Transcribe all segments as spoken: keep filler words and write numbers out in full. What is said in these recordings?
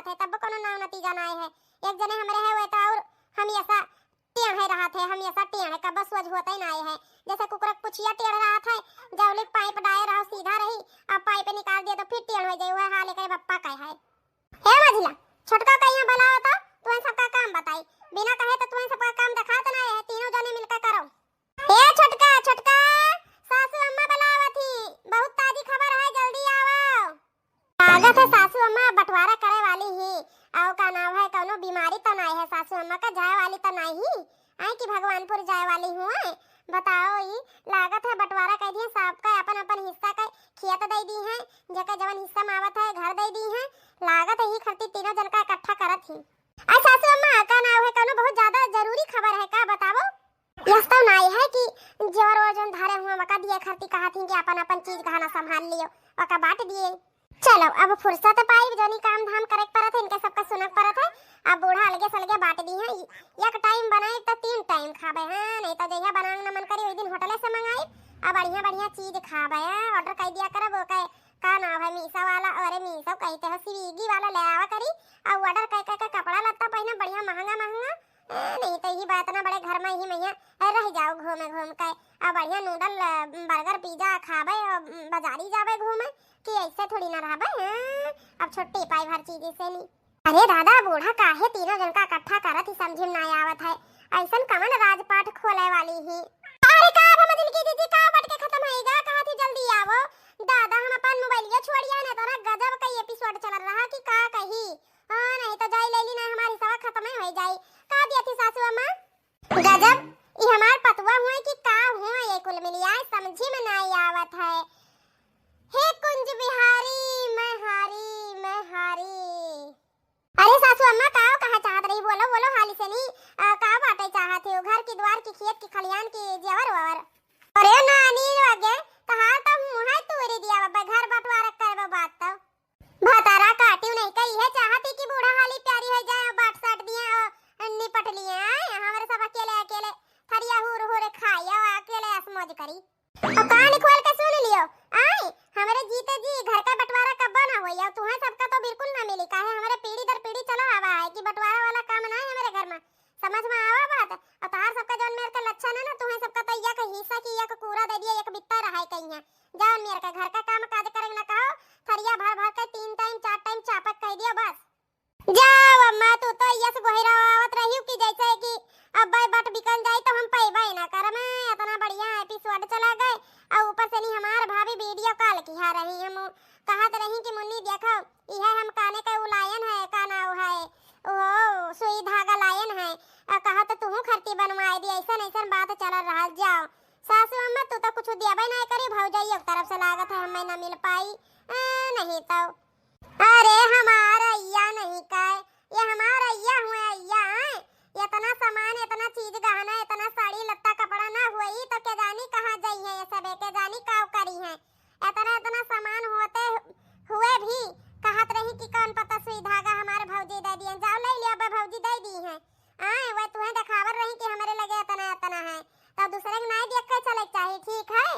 है, तब कोनो नाव नतीजा नाय है। एक जने हमरे है, वे तो और हमेशा टेढ़े रहत है, हमेशा टेढ़े, कब सोझ होते नाय है। जैसे कुकुर के पुछिया टेढ़ रहत है, जौलिक पाइप डाए रहो सीधा रही, अब पाइप निकाल दिए तो फिर टेढ़ हो जाए, वह हाल एकरे बप्पा का है। हे मझिला, छोटका का यहाँ बुलाओ तो तुहन सबका काम बताई। बिना कहे तो तुहन सबका काम देखात नाय है, तीनों जने मिलकर करो। ए छोटका, छोटका, सासू अम्मा बुलावत ही, बहुत ताजी खबर है, जल्दी आवो। लागत है सासू अम्मा बंटवारा करे वाली ही। अउ का नाव है, कौनो बीमारी तो नाय है सासू अम्मा का, जाए वाली तो नाय ही? आए कि भगवानपुर जाए वाली हुए? बताओ ई, लागत है बंटवारा कइ दिए, सबका अपन अपन हिस्सा का खेत दइ दी है, जेकर जवन हिस्सा में आवत है घर दइ दी है। लागत है ही खरती तीनों जन का इकट्ठा करत ही। आ सासू अम्मा, का नाव है, कौनो बहुत ज्यादा जरूरी खबर है का, बतावो। यस तो नाई है कि जेवर ओवर जौन धरे हुआ वका दिए खरती कहत ही कि अपन अपन चीज गहना संभाल लियो, वका बांट दिए। चलो अब फुर्सत पाई, जौनी काम धाम करे के परत है, इनके सबका सुनक परत है। अब बूढ़ा अलगे सलगे बांट दी है, एक टाइम बनाई तो तीन टाइम खाबे, हाँ, नहीं तो जहिया बनाए न मन करी, वही दिन होटले से मंगाई। अब बढ़िया बढ़िया चीज खाबे, हाँ, ऑर्डर कर दिया करब, ओके का नाव है, मीशो वाला, अरे मीशो कहते हो, स्विगी वाला ले आवा करी, और ऑर्डर कर कर के कपड़ा लत्ता पहने बढ़िया महंगा महंगा। ए, नहीं तो ही बात ना, बड़े घर में ही मैया रह जाओ घूमे घूम के, और बढ़िया नूडल, अ, बर्गर, पिज्जा खाबे और बाजारी जाबे घूमे, कि ऐसे थोड़ी ना रहबे। हाँ, अब छुट्टी पाई हर चीज से नहीं। अरे दादा, बूढ़ा काहे तीनों जन का इकट्ठा करत ही, समझे में ना आवत है। ऐसन कवन राजपाट खोले वाली ही? अरे का अब मझिलकी दीदी का बट के खत्म होइगा, कहा थी जल्दी आवो। दादा, हम अपन मोबाइलिया छोड़िया ने, तोरा गजब का एपिसोड चल रहा कि का कही। हाँ, नहीं तो जाई ले ली ना, हमारी सवा खत्म हो जाई। का दिया थी सासू अम्मा? गजब, ई हमार पतुआ हुए कि का हुए, ये कुल मिलिया समझी में ना आवत है। हे कुंज बिहारी, मैं हारी, मैं हारी। अरे सासू अम्मा, का कहा चाहत रही? बोलो, बोलो हाली से नी। आ, का बाटे चाहत हो? घर की, द्वार की, खेत की, खलियान की, जेवर ववर? अरे नानी लगे, तहार तो मुँह है तूरी दिया बाबा, घर बंटवारा करबो बात तो। भतारा काटियो नहीं कही है, चाहती कि बूढ़ा हाली प्यारी हो जाए और बाट साट दिए और निपट लिए। आए, हमारे सब अकेले अकेले थरिया हुर हुर खाई और अकेले ऐश मौज करी। अब कान खोल के सुन लियो, आए, हमरे जीते जी घर का बंटवारा कब्बो ना होई, और तुहें सबका तो बिल्कुल ना मिली, काहे हमरे पीढ़ी दर पीढ़ी चला आवा है कि बंटवारा वाला काम ना है हमरे घर में, समझ में आवा बात। और तहार सबका जौन मेर के लक्षण है ना, तुहें सबका तो एक हिस्सा की एक कूड़ा दे दिया, एक बित्ता रहा है कहीं है, जौन मेर के घर का काम काज करे ना कहो, थरिया भर भर के तीन टाइम चार टाइम चापक कह दियो बस। जाओ अम्मा, तू तो यस गोहिरावत रही कि जैसे कि अब बट बिकन जाई तो हम पैबे ना करम। इतना बढ़िया एपिसोड चला गए, और ऊपर से नहीं हमार भाभी वीडियो कॉल किहा रही, हम कहत रही कि मुन्नी देखो, यह हम काने के उलायन है, का नाव है, ओ सुई धागा लायन है, और कहा तो तुहू खरती बनवाए दी, ऐसन ऐसन बात चल रहा। जाओ सासू अम्मा, तू तो कुछ देबे ना करी, भौजाई एक तरफ से लागत है हमें ना मिल पाई। ए, नहीं तो अरे हमार अइया नहीं काय, ये हमार अइया हुए अइया हैं। इतना सामान, इतना चीज गहना, इतना साड़ी लत्ता कपड़ा ना हुई तो के जानी कहाँ जाई है ये सबे, के जानी का करी है। इतना इतना सामान होते हुए भी कहत रही कि कौन पता सुई धागा हमारे भौजी दे दिए, जाओ ले लियो अब भौजी दे दी है। आए, वह तुहें देखावर रही कि हमरे लगे इतना इतना है, तो दूसरे के नाई देख के चले के चाही, ठीक है?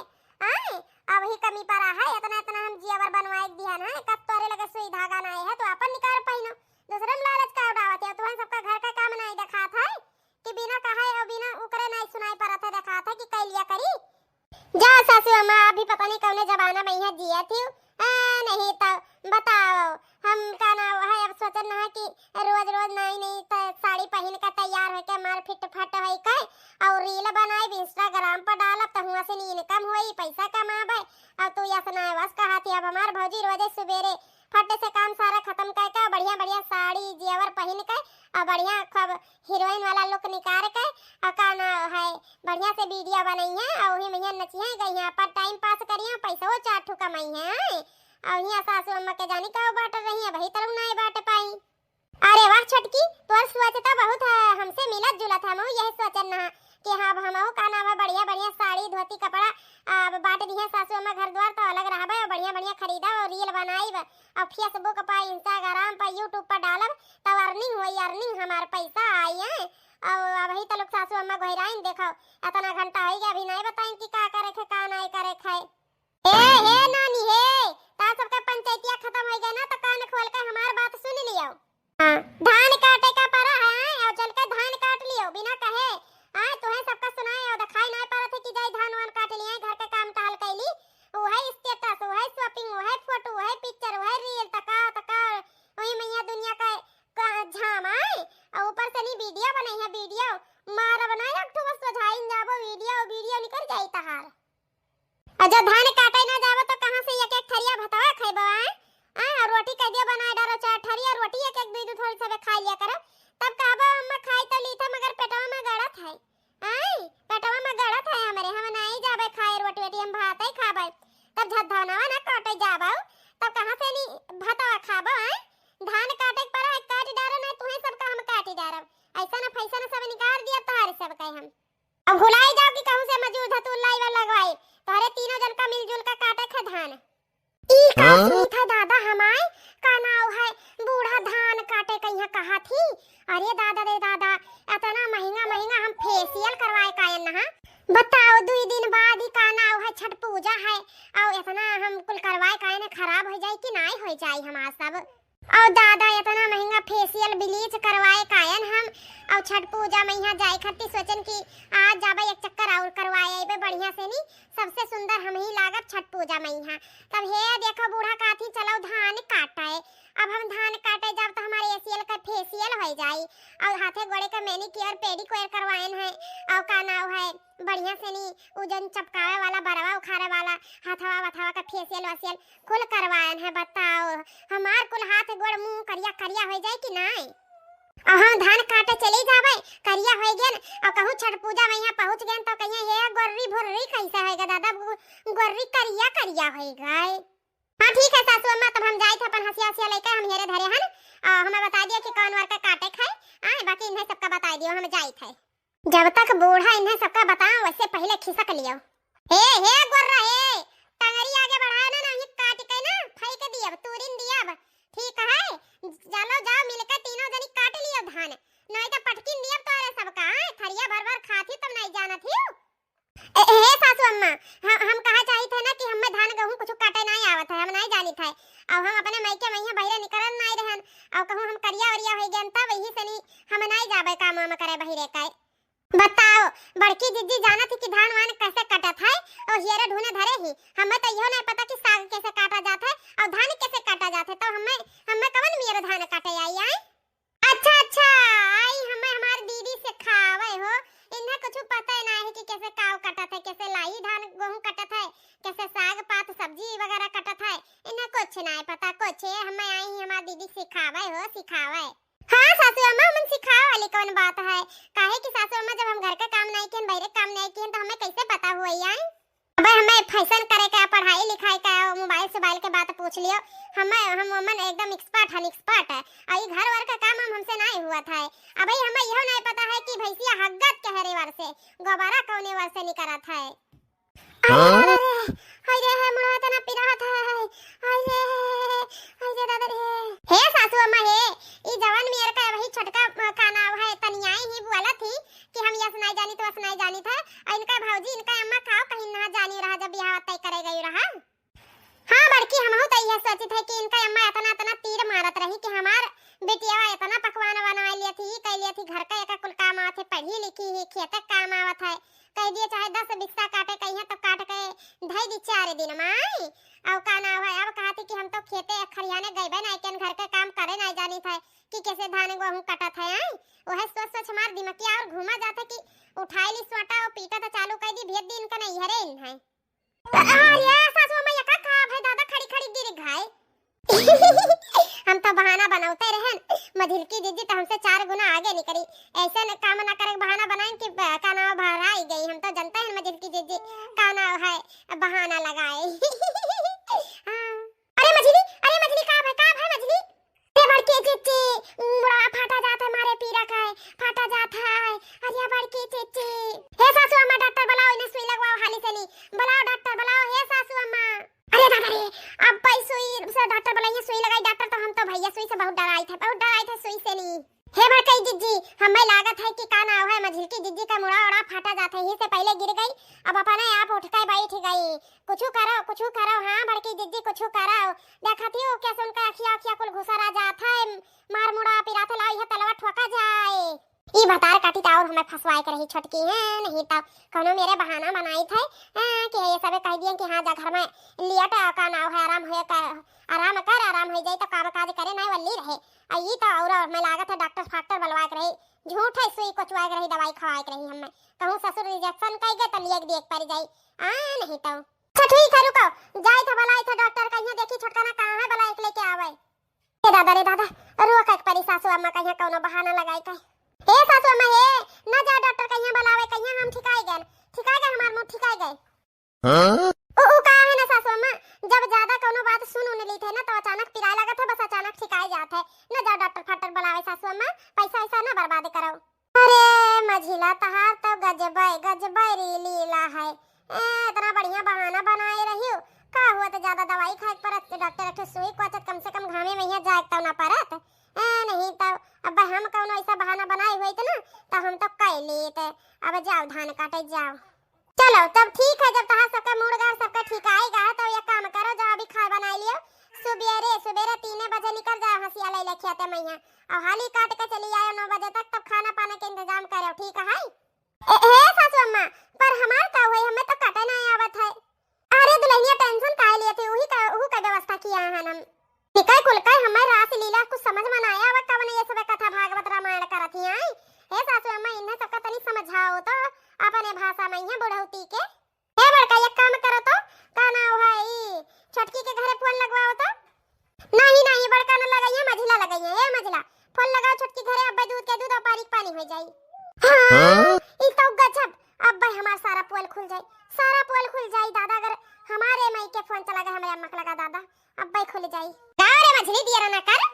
आए, अब ही कमी पड़ा है, इतना इतना हम जियावर बनवाए के दिहन है, कब तोरे लगे सुई धागा नाई है तो अपन निकाल पहिनो, दूसरे में लालच का उड़ावत है? तुहें सबका घर का काम नाई देखात है कि बिना कहे और बिना उकरे नाई सुनाई पड़त है, देखात है कि कैलिया करी। जा सासू अम्मा, अभी पता नहीं कौने जमाना में यहाँ जिया थी। आ, नहीं तो बताओ, हम का नाव है, अब सोचन है कि रोज रोज नई नई त-, साड़ी पहन के तैयार होके मार फिट फट होई के और रील बनाई, Instagram पर डालब, तो हुआ से इनकम होई, पैसा कमाबे। और तू यस ना बस कहा थी, अब हमार भौजी रोजे सुबेरे फट से काम सारा खत्म करके बढ़िया बढ़िया साड़ी जेवर पहन के और बढ़िया खूब हीरोइन वाला लुक निकाल के, और का ना है, बढ़िया से वीडियो बनई है और वही में नची है गई है, अपन टाइम पास करी है, पैसा वो चार ठो कमाई है। और यहाँ सासू अम्मा के जानी का बांट रही है, वही तरह ना बांट पाई। अरे वाह छोटकी, तोर सोच तो बहुत है, हमसे मिलत जुलत है। हम यही सोचन ना कि हाँ, अब हमहू का नाम है, बढ़िया बढ़िया साड़ी धोती कपड़ा अब बांट दिहे सासू अम्मा, घर द्वार तो अलग रहबे और बढ़िया बढ़िया खरीदब और रील बनाइब और Facebook पर, Instagram पर, YouTube पर डालब, तब अर्निंग होई, अर्निंग, हमार पैसा आई है। और अबही तलक सासू अम्मा गोहराइन देखो, इतना घंटा हो गया, अभी नहीं बताइन कि का करे खे, का नहीं करे खे। ए, हे नानी हे, ता सबका पंचायतिया खत्म हो गया ना, तो कान खोल के हमार बात सुन लियो। हाँ, धान काटे का परा है, आय, अउ चल के धान काट लियो, बिना कहे, आय, तुहे सबका सुनाए, अउ देखाई नाहीं परत है कि जाई धान वान काट लियो, घर के काम टहल कैली, उहे status, उहे shopping, उहे photo, उहे picture, उहे reel, तका, तका, वही मैया दुनिया का, का झाम आय, अउ ऊपर से नी video बनई है, video, मारब ना एक ठो बस सोझाइन जाबो, video, video निकल जाई तहार। अउ जब धान काटे ना जाबो तो कहाँ से एक एक थरिया भतवा खइबो, आय? आय, अउ रोटी कइ दियो बनाए डारो, चार ठरिया रोटी एक एक दुइ दुइ थोरी सबे खाइ लिया करो। तब कहबो अम्मा खाइ तो लीथा मगर पेटवा में गड़त है। आय, पेटवा में गड़त है हमरे, हम नाहीं जाबे खाए रोटी वोटी, हम भात ही खाबे। तब जब धानवा ना काटे जाबो, तब कहाँ से नी भतवा खाबो, आय? धान काटे के परा है, काट डारो, नाहीं तुहे सबका हम काटी डारब। ऐसा ना फैसा ना सब निकाल दिया तहारे सबका हम। अब भुलाई जाओ कि कहूँ से मजूर धतूर लाई वाला लगवाई, तोहरे तीनों जन का मिलजुल का काटे खे धान। ई का हाँ? सुनत है दादा हमाय, का नाव है बूढ़ा धान काटे कहिया कहा थी। अरे दादा रे दादा, इतना महंगा महंगा हम facial करवाए कायन नहा। बताओ, दुई दिन बाद ही का नाव है छठ पूजा है, अउ इतना हम कुल करवाए कायन है, खराब होइ जाई कि नाहीं होइ जाई हमार सब। अउ दादा, इतना महंगा facial bleach करवाए कायन हम, अउ छठ पूजा में यहाँ जाए खातिर सोचन कि आज जाबे एक चक्कर और करवाए अइबे बढ़िया से नी, सबसे सुंदर हम ही लागब छठ पूजा में यहाँ। तब हे देखो बूढ़ा काथी चलो धान काटे, अब हम धान काटे जाब तो हमारे एसियल का facial होइ जाई, अउ हाथे गोड़े का manicure pedicure करवाएन है, अउ का नाव है बढ़िया से नी उ जन चपकावे वाला बरवा उखाड़े वाला हथवा वथवा का facial वसियल कुल करवाएन है, बताओ, हमार कुल हाथ गोड़ मुंह करिया करिया होइ जाए कि नाहीं? अउ हम धान काटे चली जाबे, करिया होइ गेन, अउ कहूँ छठ पूजा में यहाँ पहुँच गेन तो कहिए, "हे गोर्री भुर्री कैसे होइगा दादा, गो-, गोर्री करिया करिया होइ गए।" हाँ ठीक है सासू अम्मा, तब हम जाइत है अपन हंसिया हंसिया लेके हम हेरे धरे हन, अ, हमें बता दियो कि कौन वर्कर काटे खाए, आए बाकी इन्हें सबका बता दियो, हम जाइत है। जब तक बूढ़ा इन्हें सबका बताओ, वैसे पहिले खिसक लियो। हे, हे गोर्रा, हे, टंगरी आगे बढ़ाए ना, नहीं काट के ना फेंक दियब, तूरिन दियब। ठीक है, चलो जाओ मिलके तीनों जनी काट लियो धान, नहीं तो पटकिन दियब तोहरे सबका, हैं? थरिया भर भर खाथी तब नहीं जानत हियो। ए, हे सासू अम्मा, हम, हम कहा चाहित है ना कि हमें धान गेहूं कुछ काटे नहीं आवत है, हम नहीं जानित है। अब हम अपने मायके में यहाँ बहिरे निकलन नहीं रहन, और कहूँ हम करिया वरिया होइ गेन तब यही सनी हम नहीं जाबे काम वाम करे बहिरे का। बताओ, बड़की जिज्जी जानत ही कि धान वान कैसे कटत है, और हियरे ढूने धरे ही। हमें तो इहो नहीं पता कि साग कैसे काटा जात है और धान कैसे काटा जात है, तो हमें, हमें कवन मियर धान काटे आई, आई? अच्छा, अच्छा, आई हमें हमार दीदी सिखावे हो, इन्हें कुछ पता नहीं है कि कैसे काव कटत है, कैसे लाई धान गेहूं कटत है, कैसे साग पात सब्जी वगैरह कटत है, इन्हें कुछ नहीं पता, कुछ ये हमें आई हमार दीदी सिखावे हो, सिखावे। हाँ सासू अम्मा, हमन सिखावे वाली कौन बात है? काहे कि सासू अम्मा, जब हम घर का काम नहीं किहन, बहिरे काम नहीं किहन, तो हमें कैसे पता हुई आई? अबे हमें फैशन करे का, पढ़ाई लिखाई का, मोबाइल सोबाइल के बात पूछ लियो। हमें, हम वमन एकदम expert हन, expert है। और ये घर वर का काम हम, हमसे नहीं हुआ था। अबे हमें यह नहीं पता है कि भैंसिया हग्गत के हरे वर से, गोबरा कौने वर से निकलत है। अरे हाँ? दादा रे, हाय रे, हाय मुड़वा तना पिरात है, हाय रे, हाय रे दादा रे। हे सासू अम्मा हे, ई जवान मियर का वही छोटका, अ, का नाव है, तनियाई ही बोलत ही कि हम यस नहीं जानित, वस नहीं जानित है। और इनका भौजी, इनका अम्मा काव कहीं ना जानी रहा जब बियाह तय करे गई रहा। हाँ बड़की, हमहू तो यह सोचित है कि इनका अम्मा इतना, इतना तीर मारत रही कि हमार बिटिया इतना पकवान बना लिया थी, कह लिया थी, घर का एक कुल काम आवत है, पढ़ी लिखी ही, खेत काम आवत है, कह दिए चाहे दस बिस्सा काटे कहीं तो काट के धई दी चार दिन में। और का नाव है, अब कहा थी कि हम तो खेते खरियाने गईबे नहीं, केन घर के काम करे नहीं जानी थे कि कैसे धान गेहूं कटत है, आई? वह सोच सोच हमार दिमकिया और घूमा जाते कि उठाई ली सोटा और पीटा तो चालू कर दी, भेज दी इनका नहीं हरे इन है। अरे सासू अम्मा, ये का, का भाई दादा खड़ी खड़ी गिर गए? हम तो बहाना बनावते रहन, मझिलकी दीदी तो हमसे चार गुना आगे निकली। ऐसे न काम ना करे, बहाना बनाएं कि ब-, का नाव भराई गई। हम तो जनते हैं मझिलकी दीदी का नाव है बहाना लगाए। हाँ। अरे मझिली, अरे मझिली, का भाई, का भाई मझिली? अरे बड़की चिच्ची, मुड़ा फाटा जात है, मारे पीरा का है, फाटा जात है। अरे बड़की चिच्ची। हे सासू अम्मा, डॉक्टर बुलाओ, इन्हें सुई लगवाओ हाली से नी। बुलाओ डॉक्टर, बुलाओ, हे सासू अम्मा। अरे दादा रे, अब भाई सुई से डॉक्टर बुलाइए, सुई लगाई डॉक्टर, तो हम तो भैया सुई से बहुत डराई थे, बहुत डराई थे सुई से नी। हे बड़कई जिज्जी, हम्मे लागत है कि का नाव है, मझिलकी जिज्जी का मुड़ा उड़ा फाटा जात है, यही से पहिले गिर गई, अब अपने आप उठ के बैठ गई। कुछु करो, कुछु करो, हाँ बड़की जिज्जी, कुछु करो। देखत ही हो कैसे उनका अखिया अखिया कुल घुसरा जात है, मार मुड़ा पिरात है, लाओ यह तलवा ठोका जाए। ई भतार काटी त और हमें फंसवाए के रही छोटकी, हैं? नहीं त कौनो मेरे बहाना बनाई थे, हैं, कि ये सबे कह दिए कि हाँ जा घर में लियट, का नाव है, आराम होए का, आराम कर, आराम हो जाई तो काम काज करे नहीं वल्ली रहे। आ ई तो और हमें लागत है डॉक्टर फाक्टर बलवाए के रही, झूठ है सुई कोचवाए के रही, दवाई खवाए के रही हमें। कहूँ ससुर रिजेक्शन कह गए तो लियक दिए के पड़ जाई। आ नहीं तो। अच्छा ठीक है, रुको, जाई था बुलाई था डॉक्टर, कहिया देखी छोटका ना कहाँ है, बुलाई के लेके आवे। ए दादा रे दादा, रोक के परी सासू अम्मा कहिया कौनो बहाना लगाई के। ए सासू अम्मा हे, ना जा डॉक्टर कहिया बुलावे, कहिया हम ठिकाई गए, ठिकाई गए हमार मुंह ठिकाई गए। हाँ? उ, उ का है ना सासू अम्मा, जब ज्यादा कौनो बात सुन उन ली थे ना तो अचानक पिराए लागत है, बस अचानक ठिकाई जात है। ना जा डॉक्टर फाक्टर बुलावे सासू अम्मा, पैसा वैसा ना बर्बाद करो। अरे मझिला, तहार तो गजबे गजबे री लीला है। ए, इतना बढ़िया बहाना बनाए रही हो, का हुआ तो ज्यादा दवाई खाए के परत, डॉक्टर एक ठो सुई कोचत, कम से कम घामे में यहाँ जाए के तो ना परत। ए, नहीं तो अब हम कौनो ऐसा बहाना बनाए हुए थे ना, तो हम तो कह लिए थे। अब जाओ धान काटे जाओ। चलो तब ठीक है, जब तहार सबका मूड गा सबका ठीक आएगा तो एक काम करो, जाओ अभी खाए बनाए लियो, सुबेरे सुबेरे तीने बजे निकल जाओ हंसिया ले ले खेते में यहाँ, और हाली काट के चली आयो नौ बजे तक, तब खाना पाना के इंतजाम करो, ठीक है? ए, हे सासू अम्मा, पर हमार का हुई, हमें तो काटे ना आवत है। अरे दुल्हनिया टेंशन काहे लिए थी, उही का, उहू का व्यवस्था किया है हम। निकाय कुल का हमें रास लीला कुछ समझ में ना आया, अब कवन ये सब कथा भागवत रामायण करत ही आई। हे सासू अम्मा, इन्हें सबका तनी समझाओ तो, अपने भाषा में ही बुढ़ौती के। हे बड़का, एक काम करो तो, का नाव है ई, छोटकी के घरे फोन लगवाओ तो। नहीं, नहीं, बड़का न लगाइए, मझिला लगाइए। हे मझिला, फोन लगाओ छोटकी घरे, अब्बे दूध के दूध और पानी के पानी हो जाई। हाँ, हाँ? ई तो गजब, अब्बे हमार सारा पोल खुल जाई, सारा पोल खुल जाई दादा। अगर हमारे माई के फोन चला गया, हमारे अम्मा के लगा दादा, अब्बे खुल जाई। का रे मझिली, दिया ना कर।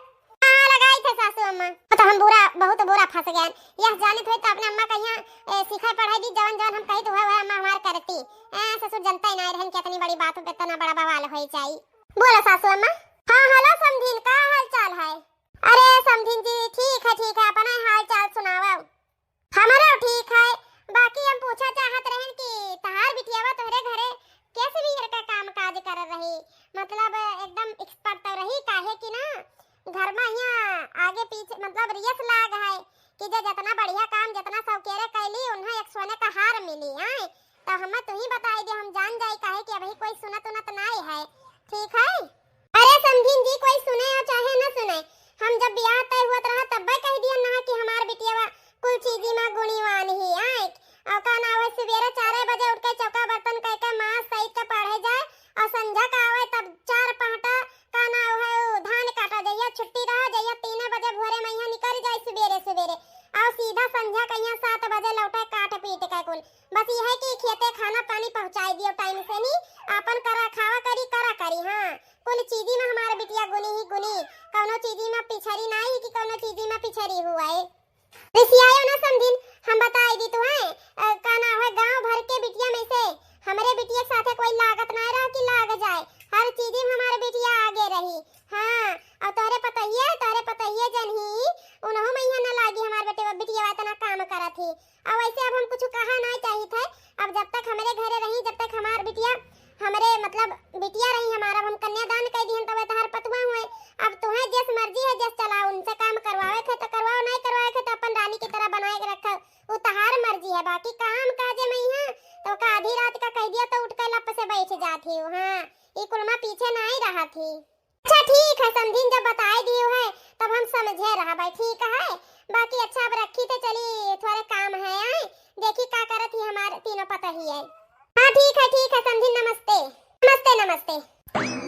हाँ, लगाई थे सासू अम्मा। तो हम बुरा, बहुत बुरा फंस गए। यह जानित होई तो अपने अम्मा कहिया, ए, सिखाई पढ़ाई दी, जवन जवन हम कही तो वह, वह अम्मा हमार करती। ए, ससुर जनता ही ना रहन कि इतनी बड़ी बात पे इतना बड़ा बवाल हो जाई। बोलो सासू अम्मा। हाँ, हेलो समधिन, का हाल चाल है? अरे समधिन जी, ठीक है, ठीक है, अपना हाल चाल सुनावा। हमारा ठीक है, बाकी हम पूछा चाहत रहन कि तहार बिटियावा तोहरे घरे कैसे भी घर का काम काज कर रही, मतलब एकदम एक्सपर्ट तो रही, काहे कि ना घर में यहाँ आगे पीछे मतलब रियस लाग है कि जे जितना बढ़िया काम जितना सौकेरे कैली उन्हें एक सोने का हार मिली है। तो हमें तू ही बताई दे, हम जान जाई, काहे कि अभी कोई सुनत उनत नाई है। ठीक है? अरे समधिन जी, कोई सुने और चाहे न सुने, हम जब बियाह तय हुआ रहा तब्बे कह दिया ना कि हमार बिटिया कुल चीजी में गुणीवान ही आए। और का ना हुआ, सुबेरे चारे बजे उठ के चौका बर्तन कह के माँ सहित के पढ़े जाए और संझा का आवे तब चार पहटा का ना हुआ धान काटा जाइए, छुट्टी रहा जाइए, तीन बजे भोरे में यहाँ निकल जाए सुबेरे सुबेरे और सीधा संझा का यहाँ सात बजे लौटे काट पीट के कुल। बस यह है कि खेते खाना पानी पहुँचाई दियो टाइम से, नहीं आपन करा खावा करी करा करी। हाँ, कुल चीजी में हमार बिटिया गुनी ही गुनी, कौनो चीजी में पिछड़ी नाई कि कौनो चीजी में पिछड़ी हुआ है। रिसियायो ना समझिन, हम बताई दी तुहे, अ, का ना है, गांव भर के बिटिया में से हमरे बिटिया के साथे कोई लागत ना रहा कि लाग जाए, हर चीजी में हमार बिटिया आगे रही। हाँ, और तोहरे पतोहिया, तोहरे पतोहिया जन ही, उनहु में यहाँ ना लागी हमार बेटे, बिटिया इतना काम करत ही। अब वैसे अब हम कुछ कहा ना चाहित है। अब जब तक हमरे घरे रही, जब तक हमार बिटिया हमरे मतलब बिटिया रही हमारा, अब हम कन्यादान कर दिहन, तब तहार पतुआ हुए। अब तुहे जस मर्जी है, जस चलाओ, उनसे काम करवावे के तो करवाओ, नहीं करवावे के तो अपन रानी की तरह बनाए के रखो, वो तहार मर्जी है। बाकी काम काजे में यहाँ तो का आधी रात का कह दिया तो उठ के लप से बैठ जात ही। हाँ, ई कुलमा पीछे नहीं रहा थी। अच्छा ठीक है समझिन, जब बताए दियो है तब हम समझे रहबै, ठीक है। बाकी अच्छा अब रखी तो चली, थोड़े काम है आए, देखी का करत ही हमार तीनों पतोहिया। हाँ ठीक है, ठीक है समझिन, नमस्ते। नमस्ते, नमस्ते।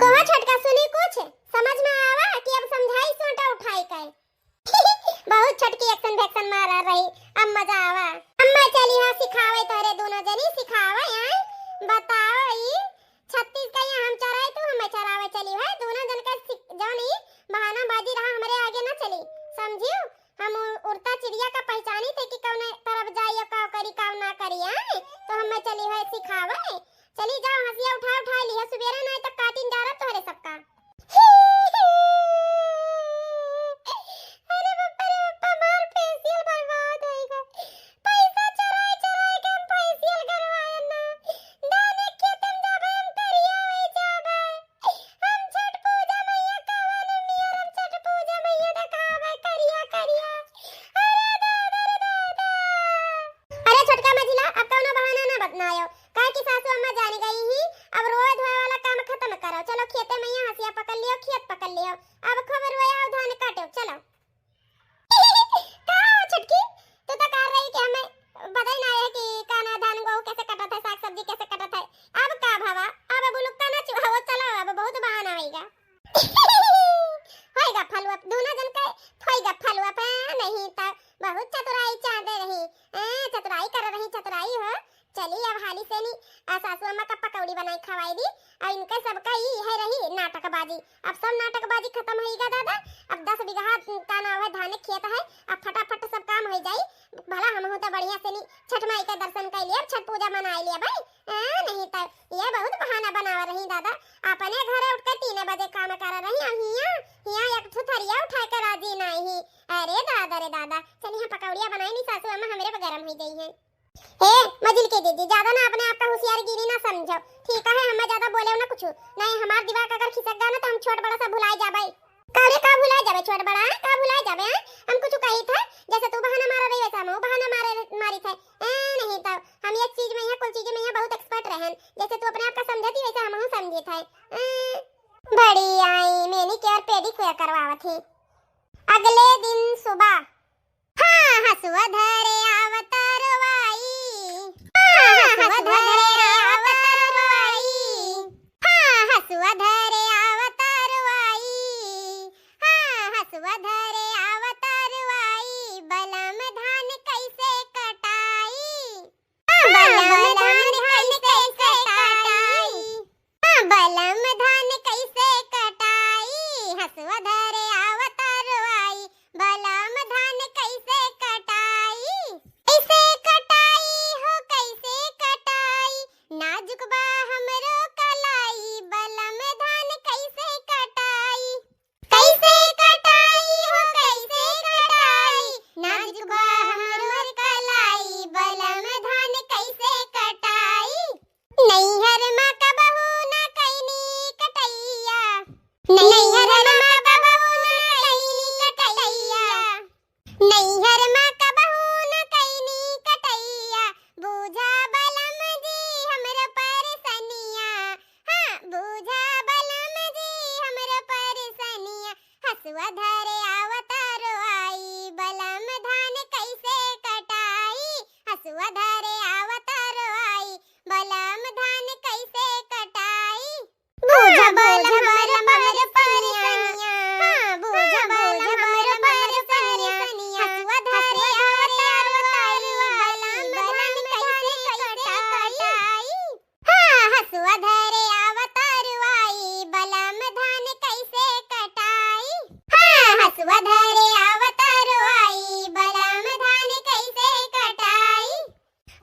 कोहा छोटका सुनी कुछ समझ में आवा कि अब समझाई सोटा उठाई के। बहुत छोटकी एक्शन फैक्शन मारा रही, अब मजा आवा। अम्मा चली हाँ सिखावे तोहरे दोनों जनी सिखावे आए, बताओ ई छत्तीस का यहाँ हम चराए, तू हमें चरावे चली है। दोनों जन का सिक-, जौन ई बहानाबाजी रहा, हमरे आगे ना चली, समझियो? हम उ-, उड़ता चिड़िया का पहचानी थे कि कौने तरफ जाई और का करी, का ना करी, आए? तो हमें चली है सिखावे। चली जाओ, हंसिया उठा उठा लिया, सुबेरे ना तक काटिन जा रहा तोहरे सबका। अरे बप्पा रे बप्पा, मार धान खेत है, अब फटाफट सब काम होइ जाई। भला हमहू त बढ़िया से नी छठ माई के दर्शन कइ लिए, छठ पूजा मनाइ लिए भाई। आ, नहीं त ये बहुत बहाना बनावा रही दादा, अपने घरे उठ के तीन बजे काम कर रही, अब हियाँ, हियाँ एक ठो थरिया उठाइ के राजी नाहीं। अरे दादा रे दादा, चली हम पकौड़िया बनाई नी, सासू अम्मा हमरे पे गरम होइ गई है। ए, मजिल के दीदी, ज्यादा ना अपने आप का होशियारगिरी ना समझो, ठीक है? हमें ज्यादा बोले ना कुछ, नहीं हमार दिमाग अगर खिसक गया ना तो हम छोट बड़ा सब भुलाए जाबे। का रे, का भुलाए जाबे छोट बड़ा, हैं? का भुलाए जाबे, हैं? हम कुछ कही थे, जैसे तू बहाना मारा रही वैसे हम बहाना मारे, मारी थे। ए, नहीं तो हम एक चीज में यहाँ, कुल चीज में यहाँ बहुत expert रहन, जैसे तू अपने आप का समझती वैसे हम समझी थे। ए, बड़ी आई manicure pedicure करवावत ही। अगले दिन सुबह हाँ, हसुआ धरे आवत रोवाई। हाँ, हसुआ धरे आवत रोवाई। हाँ, हसुआ धरे आवत रोवाई। हाँ, हसुआ धरे आवत रोवाई। बलम धान कैसे कटाई? हाँ, बलम धान कैसे कटाई? हाँ, बलम धान कैसे कटाई? हसुआ धरे आवत रोवाई। बलम धान कैसे कटाई? कैसे कटाई हो, कैसे कटाई? नाजुक बा हमरो कलाई। बलम धान कैसे कटाई? कैसे कटाई हो, कैसे कटाई? नाजुक बा हमरो कलाई। बलम धान कैसे कटाई? नैहर मा कबहू न कैनी कटैया। नैहर मा कबहू न कैनी कटैया। नैहर मा कबहू न कैनी कटैया। बूझा बलम जी हमरो परेसनिया। हाँ, बूझा बलम जी हमरो परेसनिया। हसुआ धरे आवत रोवाई। बलम धान कैसे कटाई? हसुआ धरे आवत रोवाई। बलम धान कैसे कटाई? बूझा बलम हमरो परेसनिया। हाँ, बूझा बलम हमरो परेसनिया। हसुआ धरे आवत रोवाई। बलम धान कैसे कटाई? हाँ, हसुआ धरे आवत रोवाई। बलम धान कैसे कटाई? हाँ, हसुआ धरे आवत रोवाई। बलम धान कैसे कटाई?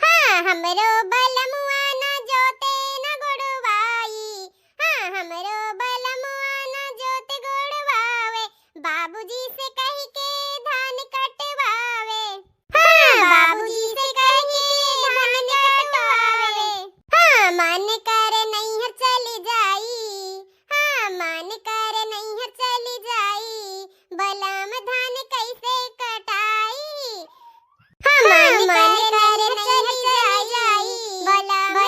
हाँ, हमरो बलमुआ ना जोते ना गोड़वाई। हाँ, हमरो बलमुआ ना जोते गोड़वावे। बाबूजी से कहि के धान कटवावे। हाँ, बाबूजी से कहि के धान कटवावे। हाँ, मन करे नैहर चली जाई। हाँ, मन करे नैहर चली जाई। बलम धान कैसे कटाई? हाँ, मन करे नैहर चली जाई। बलम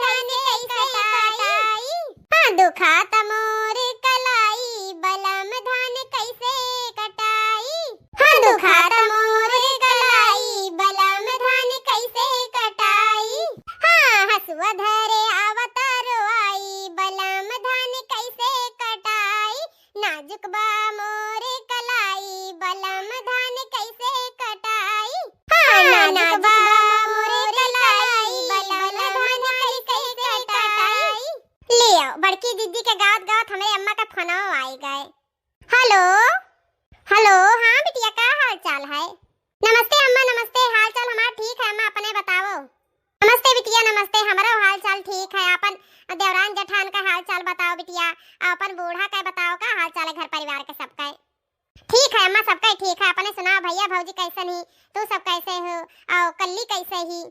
धान कैसे कटाई? हाँ, दुखात मोर कलाई। बलम धान कैसे कटाई? हाँ, दुखात मोर कलाई। बलम धान कैसे कटाई? हाँ, हसुआ धरे आवत रोवाई। बलम धान कैसे कटाई? नाजुक बा मोर कलाई। बलम धान कैसे कटाई? हाँ, नाजुक बा मोर कलाई। बलम धान कैसे कटाई? लियो, बड़की दीदी के गावत गावत हमरे अम्मा का फोनवा आई गए। हेलो, हेलो, हाँ बिटिया, का हाल चाल है? नमस्ते अम्मा, नमस्ते, हाल चाल हमार ठीक है अम्मा, अपने बताओ। नमस्ते बिटिया, नमस्ते, हमरो हाल चाल ठीक है, अपन देवरान जेठान का हाल चाल बताओ बिटिया, अपन बूढ़ा का बताओ, का हाल चाल है घर परिवार के सबका? ठीक है अम्मा, सबका ठीक है, अपने सुनाओ भैया भौजी कैसन ही, तू सब कैसे हो, और कल्ली कैसे ही?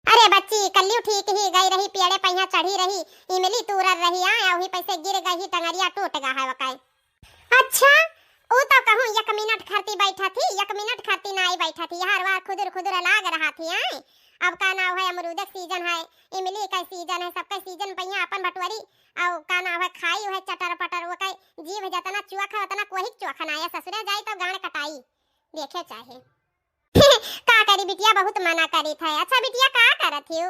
अरे बच्ची, कल्लियो ठीक ही, गई रही पेड़े पहिया चढ़ी रही, इमली तूरर रही, आए, वही पैसे गिर गई, टंगरिया टूट गा है वकाई। अच्छा, ऊ तो कहूँ एक मिनट खरती बैठा थी, एक मिनट खरती नाई बैठा थी, हर वार खुदुर खुदुर लाग रहा थी, आए। अब का नाव है, अमरूद के सीजन है, इमली का सीजन है, सबका सीजन पहिया अपन बटुअरी, और का नाव है, खाई है चटर पटर, वो कई जीभ जतना चुअक है, उतना कोही चुअक ना है, ससुरे जाई तो गांड कटाई, देखे चाहे। का करी बिटिया, बहुत मना करी थे। अच्छा बिटिया, का करत हियो?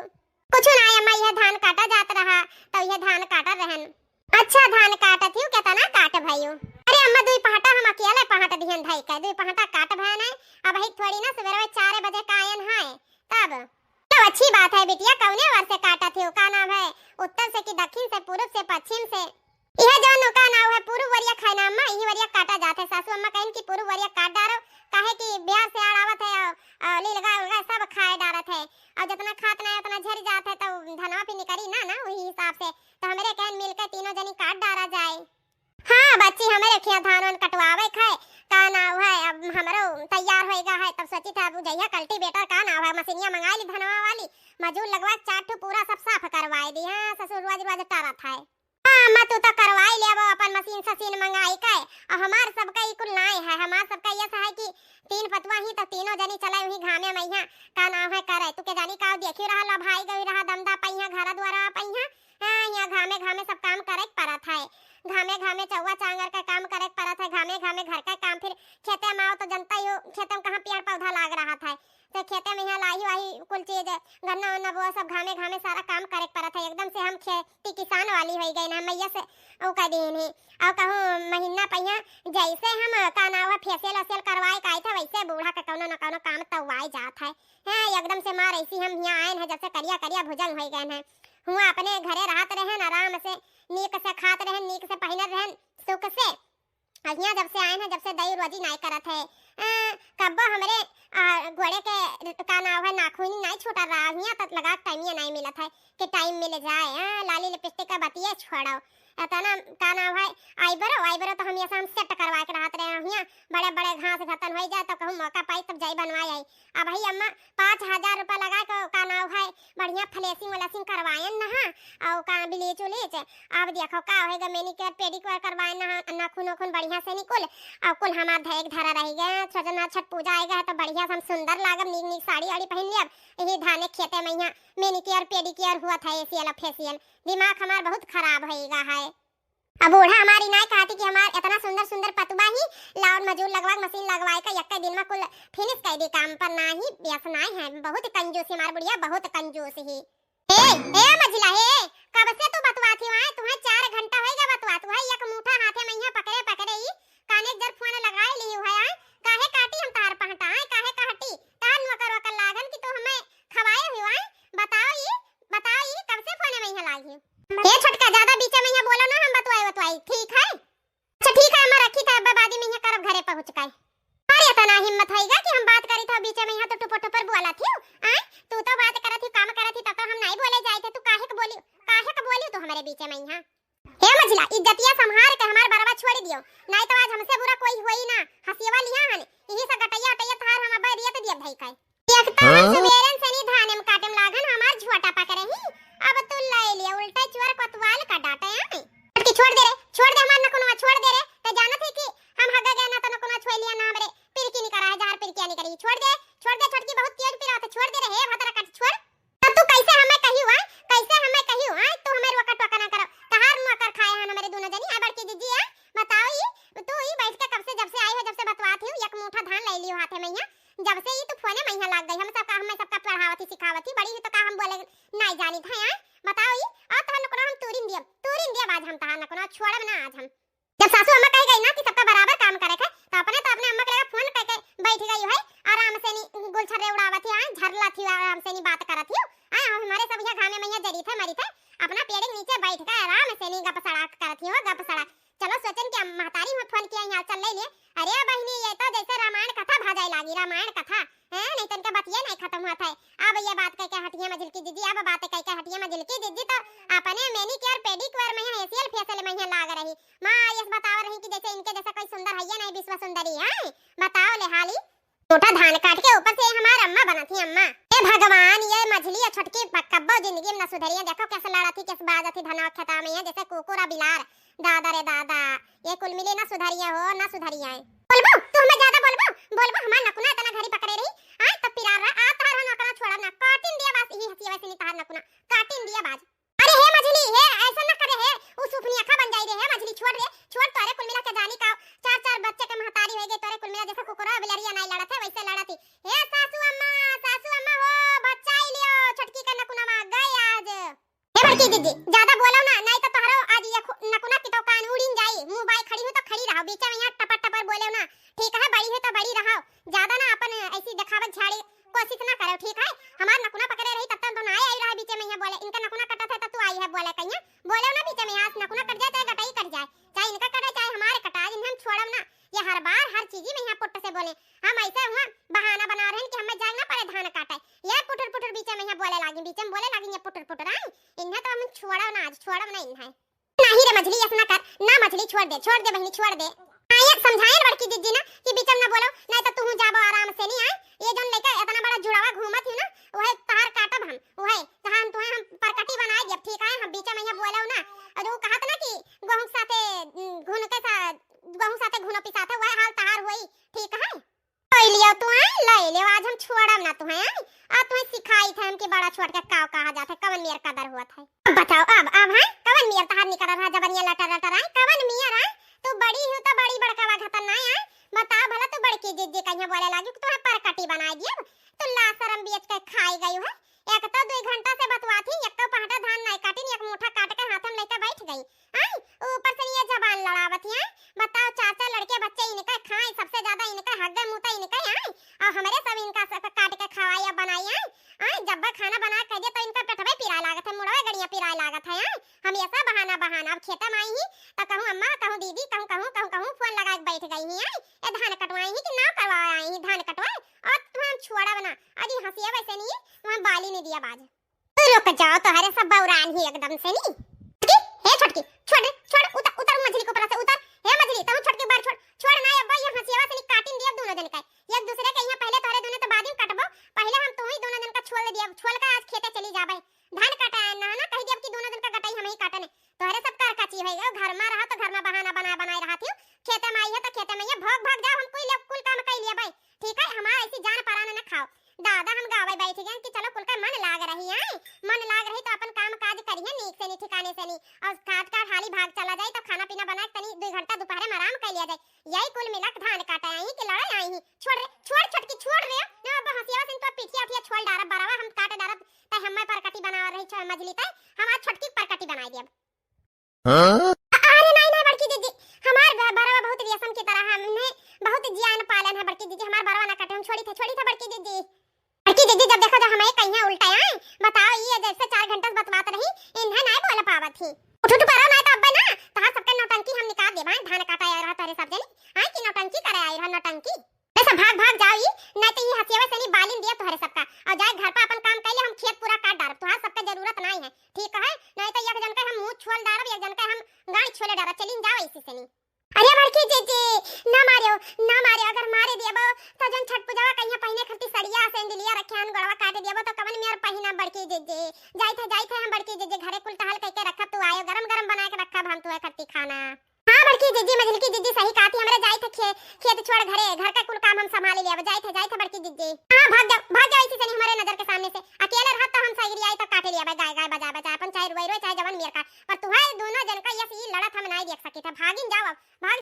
कुछ ना अम्मा, यह धान काटा जात रहा, तो यह धान काटा रहन। अच्छा, धान काटत हियो, केतना काट भयो? अरे अम्मा, दुई पहाटा हम अकेले पहाट दिहन धई के, दुई पहाटा काट भयन है। अब ही थोड़ी ना, सुबेरवे चार बजे का आयन है, तब। तो अच्छी बात है बिटिया, कौने ओर से काटत हियो, का नाम है, उत्तर से कि दक्षिण से, पूरब से, पश्चिम से? इहे जौन का नाव है, पूरब वरिया खाए ना अम्मा, इही वरिया काटा जात है। सासू अम्मा कहिन कि पूरब वरिया काट डारो, काहे कि बिहार से आड़ आवत है, अउ, अउ लीलगा उलगा सब खाए डारत है, अउ जतना खात ना है, उतना झरि जात है, तो धनवा पे निकरी ना, ना, वही हिसाब से। तो हमरे कहन मिलके तीनों जनी काट डारा जाए। हाँ बच्ची, हमरे खिया धान वान कटवावे खाए, का नाव है, अब हमरो तैयार होएगा है, तब सोची था, अब जइहा कल्टीवेटर का नाव है, मशीनिया मंगाई ली धनवा वाली, मजूर लगवा के चार ठो पूरा सब साफ करवाए दी। हाँ, ससुर रोज रोज टरत है। हाँ अम्मा, तू तो करवाई ले, अब अपन मशीन सशीन मंगाई के। और हमार सबका ई कुल नाय है, हमार सबका ये है कि तीन पतवा ही तो तीनों जनी चले वही घामे मइहा, का नाव है, करे। तू के जानी का देखी रहा, ला भाई गई रहा, दमदा पइहा, घर द्वारा पइहा। हाँ, यहाँ घामे घामे सब काम करे के परत है, घामे घामे चौवा चांगर का काम करे के परत है, घामे घामे घर का काम, फिर खेते में आओ तो जनता ही हो, खेते में कहाँ पेड़ पौधा लाग रहा था, तो खेते में यहाँ लाही वाही कुल चीज, गन्ना उन्ना बोआ, सब घामे घामे सारा काम करे के परत है। एकदम से हम खेती किसान वाली होइ गए ना, मैया से ऊ कर दीन ही। और कहूँ महीना पहिया जैसे हम का नाव है फेशियल वेशियल करवाए के आए थे, वैसे बूढ़ा के कौनो न कौनो काम तौआए जात है। हाँ, एकदम से मार ऐसी हम यहाँ आए हैं, जब से करिया करिया भुजंग होइ गए हैं। हुआ अपने घरे रहत रहे न, आराम से नीक से खात रहे, नीक से पहिनत रहे, सुख से। अहियाँ जब से आए हैं, जब से दई रोजी नाई करत है। अ, कब्बो हमरे, अ, गोड़े के का नाव है, नाखूनी नाई छूटल रहा। अहियाँ तक लगा टाइमिया नाई मिलत है कि टाइम मिल जाए। अ, लाली लिपस्टिक का बतिये छोड़ो। इतना का नाव है, आईब्रो, आईब्रो तो हम ये हम सेट करवा के रहत रहे। अहियाँ बड़े बड़े घास घतन होइ जाए तो कहूँ मौका पाई तब जाई बनवाई आई। अब भाई अम्मा पाँच हजार रुपया लगा के का नाव है बढ़िया फ्लेसिंग व्लेसिंग करवाएन ना, हाँ, और का ब्लीच उलीच। अब देखो का होएगा, मैनिक्योर पेडिक्योर करवाएन ना, हाँ, नाखून उखून बढ़िया से निकुल, और कुल हमार धैक धरा रह गए। छोजना छठ पूजा आएगा है तो बढ़िया से हम सुंदर लागब, नीक नीक साड़ी वाड़ी पहन लियब। यही धाने खेते में यहाँ मैनिक्योर पेडिक्योर हुआ था, एसियल फेसियल। दिमाग हमार बहुत खराब होएगा है। अब बूढ़ा हमारी नाय कहती कि हमार इतना सुंदर सुंदर पतुबा ही लाउन मजूर लगवा के मशीन लगवाए का यक्के दिन में कुल फिनिश कर दी काम, पर नाही, बेस नाही है, बहुत कंजूस है हमार बुढ़िया, बहुत कंजूस ही। ए, ए मझिला, हे, कब से तू बतवात ही वहाँ? तुम्हें चार घंटा होएगा बतवात, वह एक मूठा हाथे में यहाँ पकड़े पकड़े ही काने जर फोन लगाए ली हुआ है, काहे काटी हम तार पहटा है, काहे काटी तार नौकर वकर लागन कि तू हमें खवाए हुआ है? बताओ ये, बताओ ये, कब से फोन में यहाँ लागी? ए छोटका, ज्यादा बीचे में यहाँ बोलो ना, हम बतवाई बतवाई, ठीक है? अच्छा ठीक है, हम रखी था, अब बादी में यहाँ करब घरे पहुँच के। अरे इतना हिम्मत होइगा कि हम बात करी था बीचे में यहाँ तो टुपर टुपर बोला थी, आय? तू तो बात करत थी, काम करत थी, तब तो हम नहीं बोले जाए थे, तू काहे के बोली, काहे के बोली तू हमारे बीचे में यहाँ? हे मझिला, इज्जतिया संभार के हमार बरवा छोड़ दियो, नहीं तो आज हमसे बुरा कोई होई ना। हंसियवा लिया हन, यही से गटैया उटैया थार हम अब रियत दियब धई के। एक तो हाँ? सुबेरन से नी धाने में काटे में लागन, हमार झोटा पकड़े ही। अब तू ले लिया, उल्टा चोर कोतवाल का डांटे आए। छोटकी छोड़ दे रे, छोड़ दे हमार नकुनवा, छोड़ दे रे। ते जानत है कि हम हग गए ना तो नकुनवा छोड़ लिया ना हमरे। पिरकी निकरा है, जहर पिरकिया निकरी। छोड़ दे, छोड़ दे, छोटकी बहुत तेज पिरात है, छोड़ दे रे, हे भतरा कट, छोड़। तब तू कैसे हमें कही हुआ, कैसे हमें कही हुआ, तू हमें रोका टोका ना करो। तहार नौकर खाए हन हमरे दोनों जनी, आ बड़की जीजी, आ बताओ ई, तू ई बैठ के कब से, जब से आई हो, जब से बतवात ही, एक मूठा धान ले लियो हाथे में यहाँ, जब से ई तू फोने में यहाँ लाग गई, हम सबका, हमें सबका पढ़ावत ही, सिखावत ही, बड़ी ही तो का हम बोले नाई जानी था, आ बताओ ई, आ तहार नकुना हम तूरिन दियब, तूरिन दियब आज हम तहार नकुना, छोड़ब ना आज हम। जब सासू अम्मा कह गई ना कि सबका बराबर काम करे के, तो अपने तो अपने अम्मा के लगे फोन करके बैठ गई है, आराम से नी गुलछर्रे उड़ावत ही, आए झरला थी, आराम से नी बात करत ही, आए हमारे सब यहाँ घामे में यहाँ जरी थे, मरी थे, अपना पेड़ के नीचे बैठ के आराम से नी गप सड़ाक करत ही हो, गप सड़ाक। चलो सोचन कि हम महतारी में फोन किया, यहाँ चल ले लिए। अरे बहनी, ये तो जैसे रामायण कथा भा जाए लागी, रामायण कथा, हैं? नहीं तो इनका बतिये नहीं खत्म हुआ था। अब ये बात कह के हटिया मझिलकी दीदी, अब बात कह के हटिया मझिलकी दीदी, तो अपने मैनिक्योर पेडिक्योर में यहाँ एसियल फेसियल में यहाँ लाग रही। माँ, ये बताव रही कि जैसे इनके जैसा कोई सुंदर है या नहीं, विश्व सुंदरी है, बताओ ले हाली। छोटा धान काट के ऊपर से हमार अम्मा बनत ही अम्मा। ए भगवान, ये मझली या छोटकी ब-, कब्बो जिंदगी में न सुधरी है। देखो कैसे लड़त ही, कैसे बाजत ही धनवा खेता में है, जैसे कुकुर आ बिलार। दादा रे दादा, ये कुल मिली ना सुधरिया हो, ना सुधरिया है। बोलबो, तू हमें ज्यादा बोलबो, बोलबो, हमार नकुना इतना घरी पकड़े रही, आय तब पिरार रहा, आ तहार हम नकुना छोड़ब ना, काटिन दिया बाज, यही हंसी वैसे नहीं तहार नकुना, काटिन दिया बाज। अरे हे मझली, हे ऐसा ना करे हे, उ सुपनी अखा बन जाई रे, हे मझली छोड़ रे, छोड़, तोरे कुल मिला के जानी का, चार चार बच्चे के महतारी हो गए, तोरे कुल मिला जैसे कुकुरा बिलरिया नहीं लड़त है, वैसे लड़त ही। हे सासू अम्मा, सासू अम्मा हो, बचाई लियो, छोटकी का नकुना मार गए आज। हे बड़की दीदी, ज्यादा बोलो ना, नहीं तो तोहरो आज ये खु-, नकुना की तो कान उड़िन जाई। मुंह बाय खड़ी हो तो खड़ी रहो, बीच में यहाँ टपर टपर बोलो ना। ठीक है, बड़ी हो तो बड़ी रहो, ज्यादा ना अपन ऐसी दिखावत झाड़ी कोशिश ना करो, ठीक है? हमार नकुना पकड़े रही तब तक तो ना आई रहा बीच में यहाँ बोले, इनका नकुना कटत है तब तू आई है बोले कहीं, बोलो ना बीच में, आज नकुना कट जाए चाहे गटाई कट जाए। हम ऐसे हुआ बहाना बना रहे हैं कि हमें जाए ना पड़े धान काटे। ये पुटुर पुटुर बीचे में यहाँ बोले लागी, बीचे में बोले लागी ये पुटुर पुटुर, आए। इन्हें तो हम छोड़ब ना, आज छोड़ब ना इन्हें। नहीं रे मझली, ऐसा ना कर, ना मझली, छोड़ दे, छोड़ दे बहिनी, छोड़ दे। हाँ, एक समझाए बड़की जिज्जी ना कि बीचे में ना बोलो, नहीं तो तू जाबो आराम से नहीं आए। ये जौन लेके इतना बड़ा जुड़ावा घूमत ही ना, वह तहार काटब हम, वह तहार तुहे हम परकटी बनाए देब, ठीक है? हम बीचे में यहाँ बोलो ना। और वो कहत ना कि गोहूँ के साथे, उम, घुन के साथ, गोहूँ साथे घुनो पिसाथे, वह हाल तहार होई, ठीक है? ले लियो तू, हैं? ले लियो, आज हम छोड़ब ना तुहे, हैं? आज तुहे सिखाई थे हम कि बड़ा छोट के काव कहा जात है, कवन मेर कदर हुआ था। अब बताओ, अब, अब, हैं? कवन मेर तहार निकल रहा जबनिया लटर लटर, हैं? कवन मेर, हैं? तू बड़ी हो तो बड़ी बड़का बा घतन ना, हैं? बताओ भला तू बड़की जिज्जी कहिया बोले लागी कि तुहे परकटी बनाए दियब, तू लाशरम बेच के खाई गई है। एक तो दुई घंटा से बतुआत ही, एक तो पहाटा धान नहीं काटिन, एक मुठा काट के हाथ में लेके बैठ गई। आई, ऊपर से ये जबान लड़ावत ही, आई। बताओ, चार चार लड़के बच्चे इनका खाए, सबसे ज्यादा इनका हग्गे मुता इनका, आई। और हमरे सब इनका सब काट के खवाई या बनाई, आई। आई, जब खाना बना के दे तो इनका पेटवे पिराए लागत है, मुड़वे गड़िया पिराए लागत है, आई। हमेशा बहाना बहाना, अब खेते में आई ही तो कहूँ अम्मा, कहूँ दीदी, कहूँ, कहूँ, कहूँ, कहूँ फोन लगा के बैठ गई ही, आई। ए धान कटवाई ही कि ना करवाए आई ही धान कटवाए, और तुहे हम छोड़ब ना, अजी हंसिया वैसे नहीं, तुहे बाली नहीं दिया बाज। रुक जाओ, तोहरे सब बौरान ही एकदम से नी। छोटकी, हे छोटकी, छोड़ रे, छोड़, उतर, उतर मझली के ऊपर से, उतर। हे मझली, तहु छोटकी बार छोड़, छोड़ ना, अब ये हंसियावा से नी काटिन दिया दोनों जन का। एक दूसरे के यहाँ पहले तोहरे दोनों तो बाद में काटबो, पहले हम तू ही दोनों जन का छोल दिया, छोल का आज खेते चली जाबे। धान काटे आए ना, ना कह दिया कि दोनों जन का गटाई हम ही काटने। तोहरे सब कर का चीज है, घर में रहा तो घर में बहाना बनाए बनाए रहा थी, खेते में आई है तो खेते में ये भाग भाग जाओ, हम कोई ले कुल काम कर लिया भाई, ठीक है, हमारा ऐसी जान परान न खाओ। दादा हम गावे बैठ गए कि चलो कुल का मन लाग रही है, मन लाग रही तो अपन काम काज करिए नीक से नी ठिकाने से नी, और काट काट हाली भाग चला जाए तो खाना पीना बना के तनी दो घंटा दोपहर में आराम कर लिया जाए। यही कुल मिला के धान काटे आई कि लड़ाई आई ही। छोड़ रे, छोड़ छोटकी, छोड़ रे, ना अब हंसिया से तो पिठिया उठिया छोड़ डारब, बरवा हम काट डारब, तै हम्मे परकटी बनावा रही छ मझली तै, हम आज छोटकी परकटी बनाई दियब। हाँ? अरे नहीं, नहीं, बड़की जिज्जी, हमार ब-, बरवा बहुत रेशम की तरह है, हमने बहुत जियान पालन है बड़की जिज्जी, हमार बरवा ना काटे, हम छोड़ी थे, छोड़ी थे बड़की जिज्जी। बड़की जिज्जी, जब देखो जब हमें कहीं उल्टा आए, बताओ, ये जैसे चार घंटा से बतवात रही, इन्हें नहीं बोल पावत ही। उठ, उठ, परो नहीं तो अब्बे ना, तोहार सबके नौटंकी हम निकाल देब, धान काटा आए रहा तोहरे सब जनी, आए की नौटंकी करे आए रहा, नौटंकी। ऐसा भाग भाग जाओ ई, नहीं तो ई हंसियावा से नी बालिन दिया तोहरे सबका। और जाए घर पर अपन काम कर ले, हम खेत पूरा काट डारब, तोहार सबका जरूरत नहीं है, ठीक है? नहीं तो एक जन का हम मुंह छोल डारब, एक जन का हम गाड़ी छोले डारब। चलिन जाओ इसी से नी। अरे बड़की जिज्जी, ना मारियो, ना मारियो, अगर मारे दियबो तो जन छठ पूजावा कहिया पहिने खरती सड़िया सैंडलिया रखे हन, गोड़वा काटे दियबो तो कवन मेर पहिना बड़की जिज्जी। जाइत है, जाइत है हम बड़की जिज्जी, घरे कुल टहल कह के रखब, तू आयो गरम गरम बना के रखब हम तू खरती खाना। हाँ बड़की जिज्जी, मझलकी जिज्जी सही कहती, हमरे जाई थे खे-, खेत छोड़ घरे, घर का कुल काम हम संभाल लिया, जाई थे, जाई थे बड़की जिज्जी। हाँ भाग जाओ, भाग जाओ इसी से नहीं हमारे नजर के सामने से, अकेले रहत तो हम सगरी आई तो काटे लिया गाय गाय बजा बजा अपन, चाहे रोए रोए चाहे जवन मेर का, पर तुम्हारे दोनों जन का ये सी लड़त हम नहीं देख सकी थे, भागिन जाओ अब, भाग।